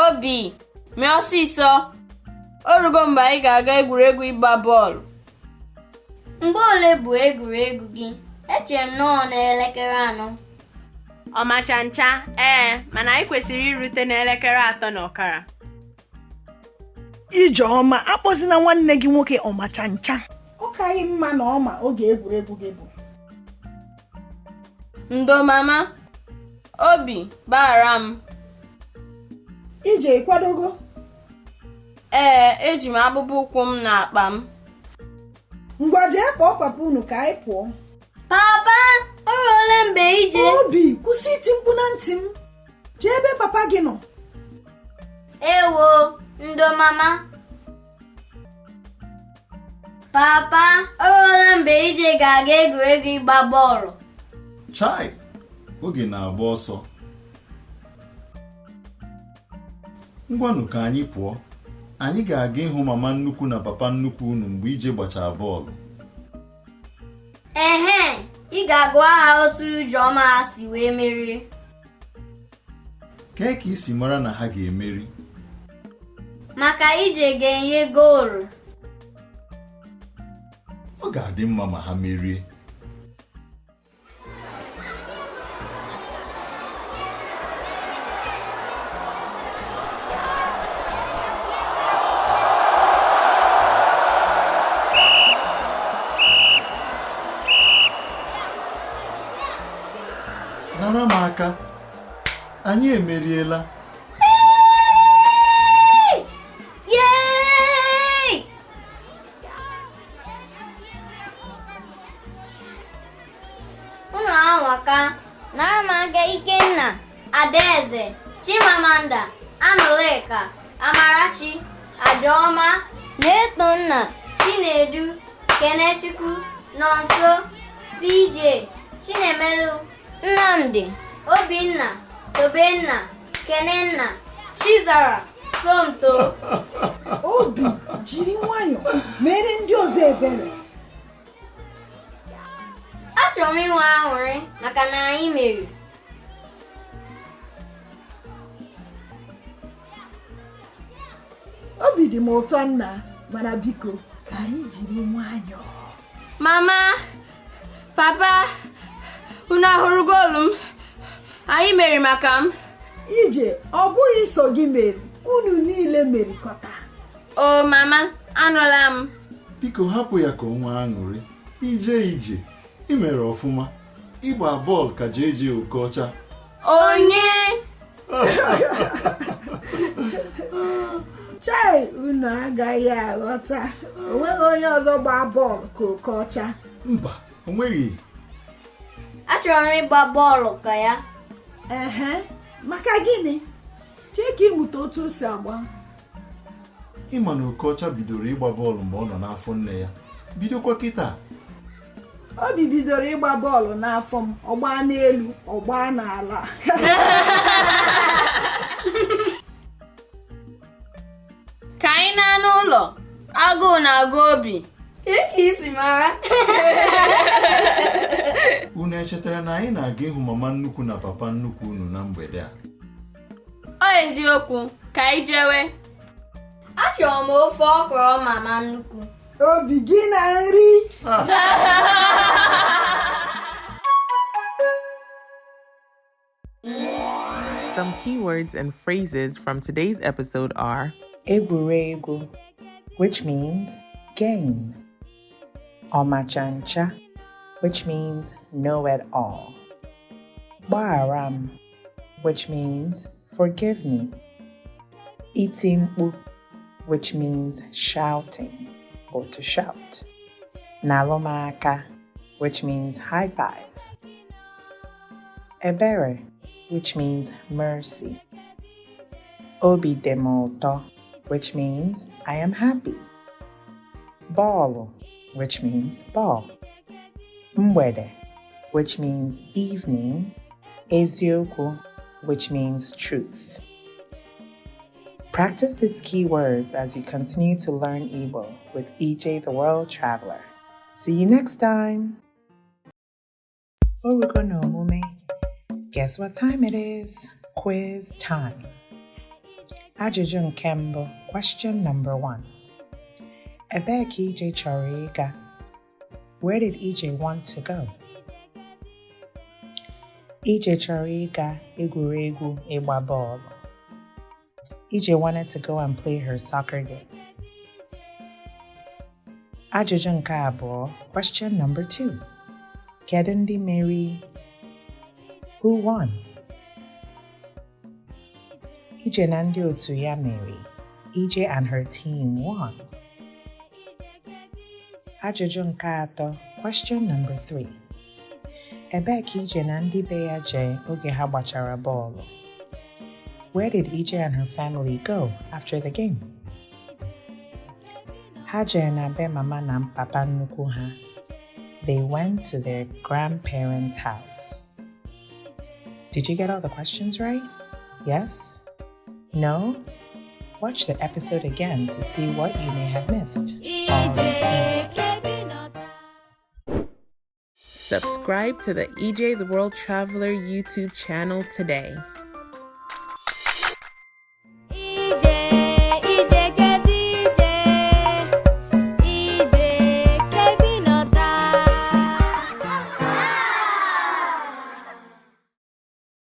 Obi, mee ọsịsọ! O rugo mgbe anyị ga-aga egwuregwu ịgba bọọlụ. Mgbe ole bụ egwuregwu gị? Echere m na ọ n'elekere 4. Ọmacha ncha, ee, mana anyị kwesịrị irute n'elekere 3:30. Ijeọma, akpọzina nwanne gị nwoke ọmacha ncha. Ọ kaghị mma na ọ ma oge egwuregwu gị bụ. Ndo, mama. Obi, gbaghara m. Ije, ịkwadogo? Ee, eji m akpụkpọ ụkwụ m n'akpa m. Ngwa, jee kpọọ papa unu ka anyị pụọ. Papa, o ruola mgbe ije. Obi, kwụsị iti mkpu na ntị m. Jee ebe papa gị nọ. Ewo, ndo mama. Papa, o ruola mgbe Ije ga-aga egwuregwu ịgba bọọlụ. Chai! Oge na-agba ọsọ. Ngwanụ, ka anyị pụọ. Anyị ga-aga ịhụ mama nnukwu na papa nnukwu unu mgbe Ije gbachara bọọlụ. Ehe, ị ga-agwa ha otu Ijeọma ha si wee merie. Kee ka i si mara na ha ga-emeri? Maka Ije ga-enye goolu. Ọ ga-adị mma ma ha merie. Nara m aka! Anyị emeriela! Yay! Unu anwaka. Nara m aka. Ikenna, Adaeze, Chimamanda, Anụlịka, Amarachi, Adaọma, Netonna, Chinedu, Kenechukwu, Nonso, CJ, Chinemelu, Nnamdi, Obinna, Tobenna, Kenenna, Chizara, Somto. Obi, jiri nwayọọ mere ndị ọzọ ebere. Achọrọ m inwe aṅụrị maka na anyị meriri. Obi dị m ụtọ, nna, mana biko, ka anyị jiri nwayọọ. Mama, papa, unu ahụrụ goolu m? Anyị meriri maka m. Ije, ọ bụghị so gị meri, unu niile merikọta. O mama, anụla m. Biko, hapụ ya ka o nwee aṅụrị. Ije, Ije, ị mere ọfụma. Ịgba bọọlụ ka JJ Okocha. Onye? Chai, unu agaghị aghọta. O nweghị onye ọzọ gbaa bọọlụ ka Okocha. Mba, o nweghị. Achọrọ m ịgba bọọlụ ka ya. Ehe, maka gịnị? Chee ka ịmụta otu o si agba. Ịma na Okocha bidoro ịgba bọọlụ mgbe ọ nọ n'afọ nne ya, bidokwa kịta. Obi bidoro ịgba bọọlụ n'afọ m. Ọ gbaa n'elu, ọ gbaa n'ala. Ka anyị naa n'ụlọ, agụụ na-agụ Obi. Ka isi mara? Unu echetara na anyị na-aga ịhụ mama nnukwu na papa nnukwu unu na mgbede a? Ọ eziokwu, ka anyị jewe. Achọrọ m ofe ọkrọ mama nnukwu. Obi gị na nri. Some keywords and phrases from today's episode are Egwuregwu, which means game. Ọmachancha, which means know it all. Gbaghara m, which means forgive me. Iti mkpu, which means shouting or to shout. Nalụ m aka, which means high five. Ebere, which means mercy. Obi dị m ụtọ, which means I am happy. Bọọlụ, which means ball. Mgbede, which means evening. Eziokwu, which means truth. Practice these keywords as you continue to learn Igbo with EJ the World Traveler. See you next time. Orugo no omume. Guess what time it is? Quiz time. Ajụjụ nke mbụ, question number 1. Ebee ka Ije chọrọ ịga? Where did Ije want to go? Ije chọrọ ịga egwuregwu ịgba bọọlụ. Ije wanted to go and play her soccer game. Ajụjụ nke abụọ, question number 2. Kedu ndị meri? Who won? Ije na ndị otu ya meri. Ije and her team won. Ajụjụ nke atọ, question number 3. Ebee ka Ije na ndị be ya jee oge ha gbachara bọọlụ? Where did Ije and her family go after the game? Ha jee na be mama na papa nnukwu ha. They went to their grandparents' house. Did you get all the questions right? Yes? No? Watch the episode again to see what you may have missed. On Igbo. Subscribe to the EJ the World Traveler YouTube channel today.